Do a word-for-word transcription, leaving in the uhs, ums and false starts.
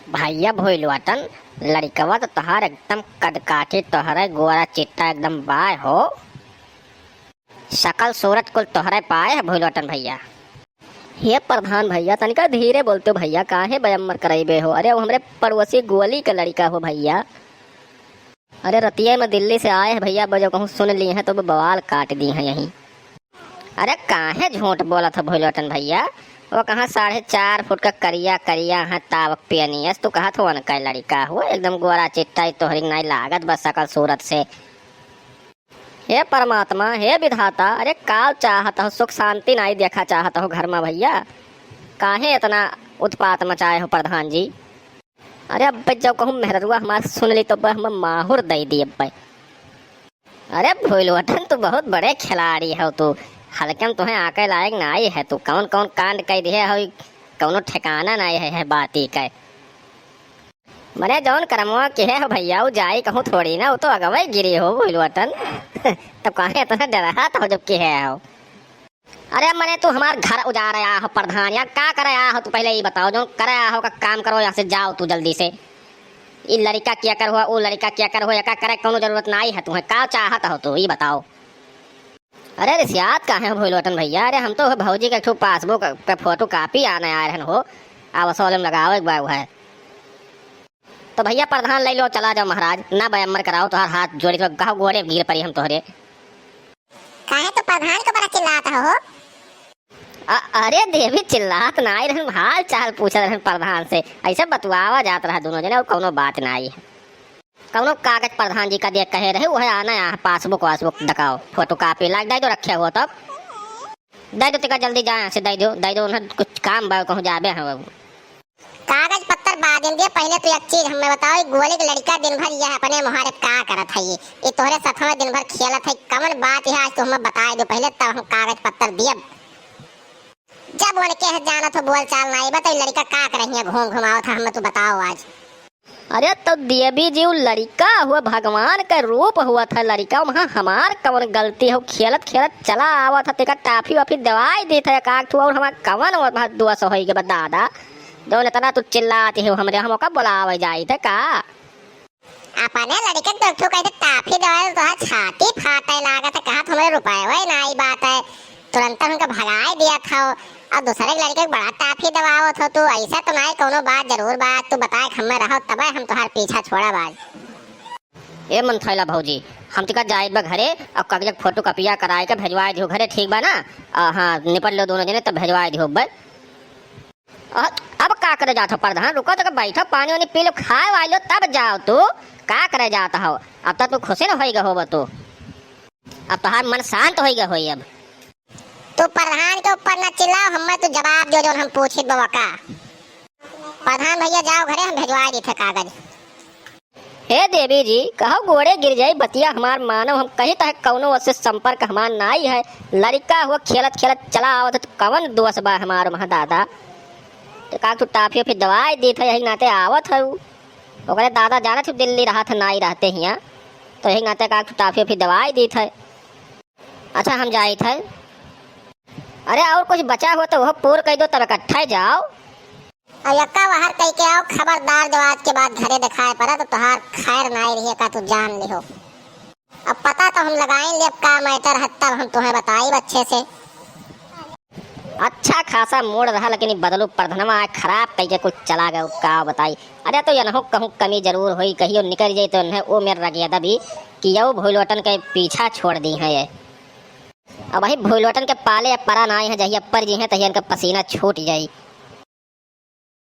भइया भोइलवटन, लड़िकवा तो तोहार एकदम कदकाठी, तोहरे गोरा चिट्टा एकदम बाय हो। शकल सूरत कुल तोहरे पाए है भोइलवटन भइया। हे प्रधान भइया, तनिका धीरे बोलते हो भइया, काहे बयम्मर करइबे हो? अरे, वो हमरे पड़ोसी गोली के लड़िका हो भइया। अरे, रतिया में दिल्ली से आए हैं भइया, बजो कहूँ सुन ली हैं तो वो बवाल काट दी हैं यहीं। अरे, काहे झूठ बोलत हो भोइलवटन भइया? वो कहाँ साढ़े चार फुट का करिया करिया है तावक पियनियस, तू कहत हो उनका लड़िका हो, एकदम गोरा चिट्टा ही तोहरी नाई लागत बस शकल सूरत से। हे परमात्मा, हे विधाता, अरे काव चाहत हो, सुख शांति नाई देखा चाहत हो घर में भइया? काहे इतना उत्पात मचाए हो प्रधान जी? अरे अब्बे जब कहूँ मेहररुआ हमार सुन ली तो अब्बे हम माहुर दइ दी अब्बे। अरे भोइलवटन, तू बहुत बड़े खिलाड़ी हो तू, हल्के में तुहें आके लायक नाई है तू, कौन कौन कांड कइ दिहे हो, कौनो ठिकाना नाई है, है बाती के। मने जौन करमवा किहे हो भइया, उ जाई कहूँ थोड़ी ना, उ तो अगवै गिरी हो भोइलवटन। तब काहे इतना डरात हो जब किहे हो? अरे मने तू हमार घर उजारे आहो प्रधान, या का करे आहो तू पहिले ई बताओ, जौन करे आहो का काम करो, यहाँ से जाओ तू जल्दी से। ई लड़िका केकर हुआ, उ लड़िका केकर हुआ, एका करे कौनो जरूरत नाई है तुहें, का चाहत हो तू ई बताओ। अरे रिसियात काहे हो भोइलवटन भइया? अरे हम तो भौजी के एक ठो पासबुक पे फोटो कॉपी आने आए रहन हो, आवसोलम लगावे के बा उहे। तो भइया प्रधान लइ लो, चला जाओ महाराज, ना बयम्मर कराओ, तोहार हाथ जोड़ी तो कहो गोड़े गिर परी हम तोहरे। काहे तो प्रधान के बड़ा चिल्लात हो? अ-, अरे देवी चिल्लात नाई रहन, हाल चाल पूछत रहन प्रधान से, ऐसे बतुआवा जात रहा दोनों जने, और कौनो बात नाई है। कौनो कागज प्रधान जी का दे कहे रहे, वह आना यहाँ पासबुक वासबुक दिखाओ, फोटो कॉपी लाग दे दो रखे हो तब। दे दो तिका जल्दी जाए से दे दो, दे दो उन्हें कुछ काम बा कहूँ जाबे हम। कागज पत्तर बाद में दिया, पहले तो एक चीज हमें बताओ, ई गोली के लड़िका दिन भर यह अपने मुहारे का करत है? ये, ये तोहरे सथवा दिन भर खेलत है, कवन बात है आज तू हमें बताए दो पहले, तब हम कागज पत्तर दियब। जब उनके है जानत हो बोल चाल नाई, बताओ लड़िका का करही है, घूम घुमावत है, हमें तू बताओ आज। अरे तो देवी जी, उ लड़िका हुआ भगवान का रूप हुआ था लड़िका, वहाँ हमार कवन गलती हो, खेलत खेलत चला आवत है, तेका टाफी वाफी दवाई देत है, एकाक ठो और हमार कवन वहाँ दोष होई के बा दादा, जौन इतना तू चिल्लात हो हमरे, हम ओका बुलावे जाइत है का? अपने लड़िका के तो एक ठो कहित है टाफी दवाई, तो छाती फाटे लागत है, कहा तुम्हरे रुपये वही नाई बात है, तुरंत हमका भगाए दिया था। और दूसरे के लड़िका के बड़ा टाफी दवावत हो तू, ऐसा तो नाई कौनो बात, जरूर बात तू बताए, हमें रहो तबे हम तोहार पीछा छोड़ब आज। ए मनथैला भौजी, हम तिका जाइब बा घरे और कागज के फोटो कॉपिया कराए के भेजवाए दिहो घरे, ठीक बा ना? आ, हाँ, निपट लो दोनों जने तब भेजवाए दिहो बे। अ-, अब का करे जात हो प्रधान? रुको तो बैठो, पानी वानी पी लो, खाए वाए लो, तब जाओ तू। का करे जात हो? अब तो तू खुशी न होई गए होबो तू। अब तोहार मन शांत होई गए होई अब। तू प्रधान के ऊपर न चिल्लाओ, हमें तू जवाब दियो जौन हम पूछित बा का। प्रधान भइया जाओ घरे, हम भेजवा दी थे कागज। हे देवी जी, कहो गोड़े गिर जाई, बतिया हमार मानव, हम कहीं तक कौनो ओसे संपर्क हमार नाई है। लड़िका हुआ खेलत खेलत चला आवत है, तो कवन दोष बा हमार महा दादा? तो का तू टाफी फिर दवाई दी थे, यही नाते आवत है उ। ओकरे दादा जानत हो दिल्ली रहत है, नाई रहते हियाँ, तो यही नाते का तू टाफी फिर दवाई दी थे। अच्छा हम जाइत है। अरे और कुछ बचा हो तो वह पूर कह दो, तब इकट्ठा जाओ। अब यक्का बाहर कह के आओ, खबरदार जब आज के बाद घरे दिखाए पड़ा तो तोहार खैर नाई रही का तू जान लिहो। अब पता तो हम लगाए ले अब का मैटर है, तब हम तुम्हें बताई अच्छे से। अच्छा खासा मूड रहा, लेकिन ई बदलू प्रधनवा आए खराब कह के कुछ चला गए, का बताई। अरे तो यनहो कहूँ कमी जरूर होई, कहियो निकल जाई तो इन्हें वो मेर रगेदा भी कि यऊ भोइलोटन के पीछा छोड़ दी हैं ये। अब वही भोइलोटन के पाले अब परा नाई है, जहिया पर जी हैं तहिया इनका पसीना छूट जाई।